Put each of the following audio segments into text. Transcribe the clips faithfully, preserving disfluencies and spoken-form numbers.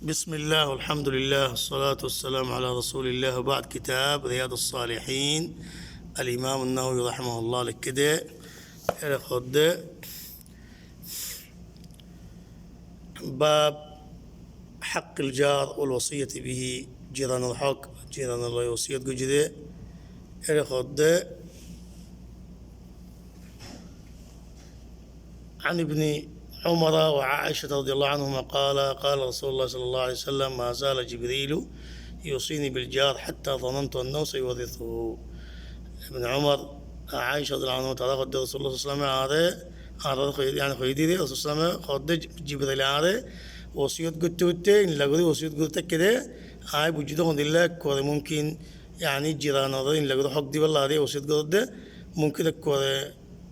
بسم الله والحمد لله والصلاة والسلام على رسول الله وبعد. Kitab Riyadus Salihin, Al Imam An-Nawawi rahimahullah leikké dé, ére hoódde, باب حق الجار والوصية به, jiranor hók, jiranor loi wosiyot goijjé dé, ére hoódde, عن ابن عمر وعائشة رضي الله عنهما قال، قال رسول الله صلى الله عليه وسلم: ما زال جبريل يوصيني بالجار حتى ظننت أنه سيورثه. Ibn Umar, Aisha radiyallahu anha, tará hoódde Rasulullah sallallahu alaihi wasallam e añáre, añáre hoiyé, yani hoiyé dé, Rasulullah sallallahu alaihi wasallam e hoódde Jibril e añáre wosiyot goitté goitté, endilla gorí wosiyot gorí táikke dé, añí buijjí dé hondilla ekkore mumkin, yani jiranore endilla gorí hók dibálla dé wosiyot gorédde, mumkin ekkore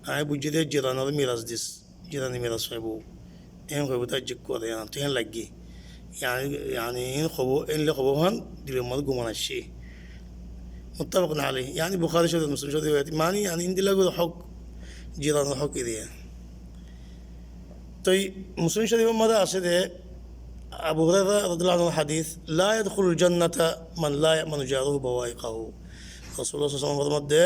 añí buijjí dé jiranore miras dis. Jirane miras faibó. Eén hoibó de ajjek kore, añáttu eén laiggé. Yani, yani eén hoibó, eén le hoibó hán dilor mazé guman aiccé. Muttafaqun alaih. Yani Bukhari Shorif, Muslim Shorif riwayat. Mani, yani endilla gorí hók, jiranor hók eriya. Toi Muslim Shorif or mazé asé de Abu Hurairah radiyallahu anhu hadis, لا يدخل الجنة من لا يأمن جاره بوائقه. Rasulullah sallallahu alaihi wasallam formar de,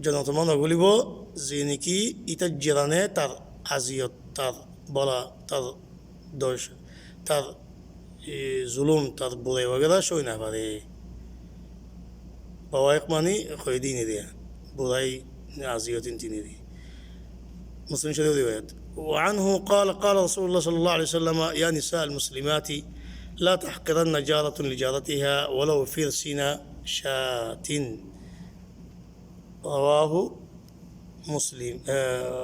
Jonnotor mazé no gulibó, ze niki ítar jirane tar aziyot, tar bola, tar doc, tar, e, zulum, tar burai wagera sói no fare. Bawaik mani hoiyé dé ine de, burai, aziyot ine de. Muslim Shorif riwayat. وعنه قال، قال رسول الله صلى الله عليه وسلم: يا نساء المسلمات، لا تحقرن جارة لجارتها ولو فرس شاة. Rawahu Muslim, e,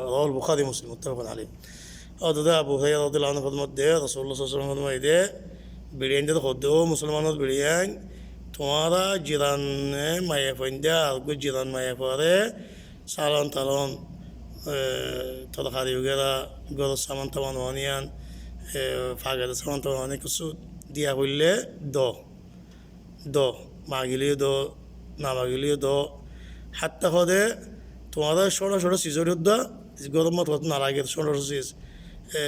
rawahul Bukhari Muslim, muttafaqun alaih. Ódde Abu Hurairah radiyallahu anhu formar de, Rasulullah sallallahu alaihi wasallam formar de, biriyaindor hoódde, ó musolmanor biriyain, tuáñra jirane maiyafuainde, ar uggwá jiran maiyafua re, salon talon, e, torkari wagera, góror saman taman uániyan, e, fagedor saman taman uániyan kessú diya foille do. Do, magilé yó do, no magilé yó do. Hátta hoóde, tuáñra cóñço cóñço siz óile yó do, góror mazé tuáñrattú no lage, cóñço cóñço siz. E,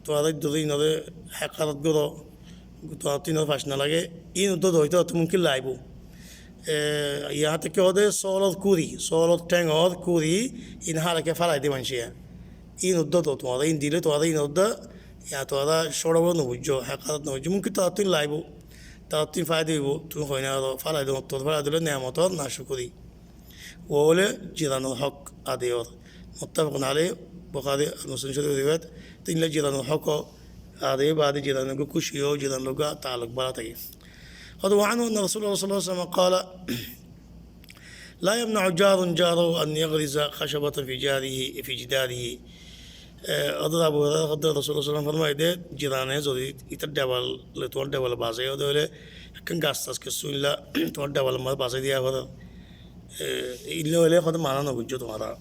tuáñra yó do, inore hekarot goró, tuáñrattú inore fac no lage, in yó do, do, tuáñrattú mumkin laibó. E, yahá tek ki hoóde, sóolor kuri, sóolor théngor kuri, in hára ke félai de maincé. In yó do, do, tuáñra in dile, tuáñra in yó do, ya tuáñra cóñço bóli no buijjó, hekarot no buijjó, mumkin tuáñrattú in laibó. Tattún faida óibo, tuñí hoi na, félai do, mottor félai dile nemotor nacukuri. Óile jiranor hók adai ór. Muttafaqun alaih, Bukhari, Muslim Shorif riwayat, te endilla jiranor hók adai ór, baade jiran loi kúci ó, jiran loi taalluk bála táke. Hoóde, وعنه أن رسول الله صلى الله عليه وسلم قال: لا يمنع جار جاره أن يغرز خشبة في جاره، في جداره. E, ódde Abu Hurairah hoódde Rasulullah sallallahu alaihi wasallam formar de, jirane zodi ítar debal, tuáñr debal bazai ódde óile, ekkán gas tas kessú illa tuáñr debal mazé bazai diya fore. E, illa óile hoóde mana no buijjó tuáñra.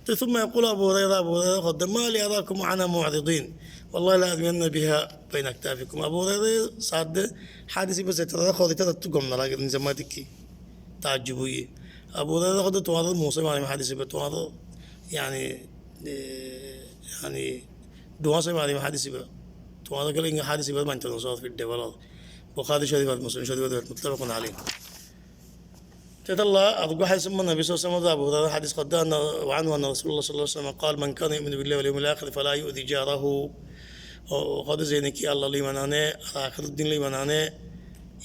Te ثم يقول أبو هريرة، Abu Hurairah hoódde, ما لي أراكم عنها معرضين، والله لأرمين بها بين أكتافكم. Abu Hurairah saádde, hádis ibá zetará hoór, ítarattu gom no lage, nizor mazé ki taajjub óiye. Abu Hurairah hoódde, tuáñrar muúsai marim hádis ibá, tuáñrar, yani, e, yani, dhuáñsai marim hádis ibá. Tuáñra kiyólla hádis ibá mainto no sór, fir debal ór. Bukhari Shorif ar Muslim Shorif ar, muttafaqun alaih. Te tolla ar uggwá hádis mazé Nobi sallallahu alaihi wasallam Abu Hurairah hádis hoódde, anna, وعنه أن رسول الله صلى الله عليه وسلم قال: من كان يؤمن بالله واليوم الآخر فلا يؤذ جاره. Ó, hoódde ze niki Allah loi iman ane, ar ahérat din loi iman ane,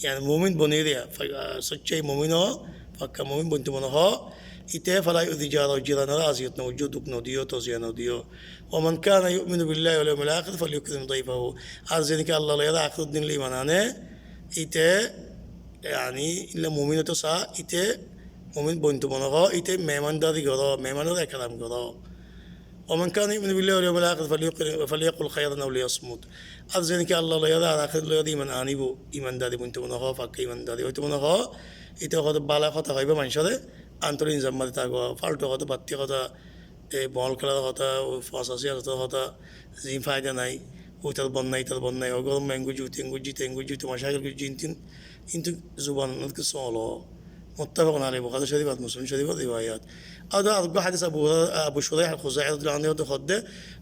yani mumin boni re, fa-, ah, soccai mumin ó, fakka mumin bonitó mone hoó, íte فلا يؤذ جاره, jiranore aziyot no buijjó, duk no diyó, toziya no diyó. ومن كان يؤمن بالله واليوم الآخر فليكرم ضيفه. Ar ze niki Allah loi ar ahérat din loi iman ane, íte, yani, illa mumin óito sa, íte mumin bonitó mone hoó, íte mehmandari goró, mehmanore ekram goró. ومن كان يؤمن بالله واليوم الآخر فليقل، فليقل خيرا أو ليصمت. Ar ze niki Allah loi ar ahérat loi iman anibó, imandari bonitó mone hoó, fakka imandari óito mone hoó, íte hoóde bála hotá hoibó maincóre, antor inzam mari táko, faltu hotá, batti hotá, e, bol kélar hotá, ó fosasi hotá, ziín faida nai, óitar bon nai, ítar bon nai, ó górot ma en goijjé, ten goijjé, ten goijjé, tomaca goijjé, intin, intu zuban ot kessú olo, Muttafaqun alayhi, Bukhari Shorif ar Muslim Shorif or riwayat. Ar areggwá hadis Abu, Abu Shuraih al-Khuzai radiyallahu anhu hoó de,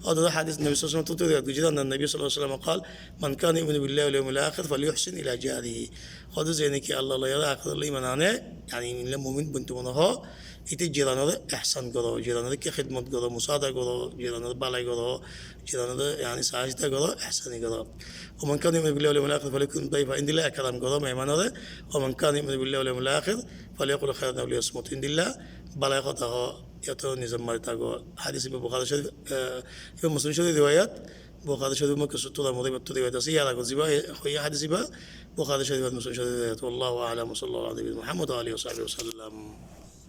ar areggwá hadis Nabi sallallahu alayhi wasallam ottu riwayat goijje de, anna Nabi sallallahu alayhi wasallam qal, "Man kana yu'minu billahi wal yawmil akhir falyuhsin ila jarihi." Hoó de, ze niki Allah loi ar ahérat loi iman ane, yani illa mumin bondu mone hoó, ite jiranore ehsan goro, jiranore ki hidmot goro, musaada goro, jiranore balai goro, jiranore, yani, sahajita goro, ehsani goro. "Wa man kana yu'minu billahi wal yawmil akhir falyukrim dayfahu." Endilla ekram goro mehemanore. "Wa man kana yu'minu billahi wal yawmil akhir falyaqul khairan aw liyasmut." Endilla balai hotá hoó, yáto nizam mari táko. Hadis iba Bukhari Shorif, eh, iba Muslim Shorif riwayat, Bukhari Shorif or moddé kessú tura mori battu riwayat asé, yar age ziba, eh, hoiye hadis iba, Bukhari Shorif ar Muslim Shorif riwayat. Wallahu a'lam, wa sallallahu ala nabiyyina Muhammad wa alihi wa sahbihi wa sallam.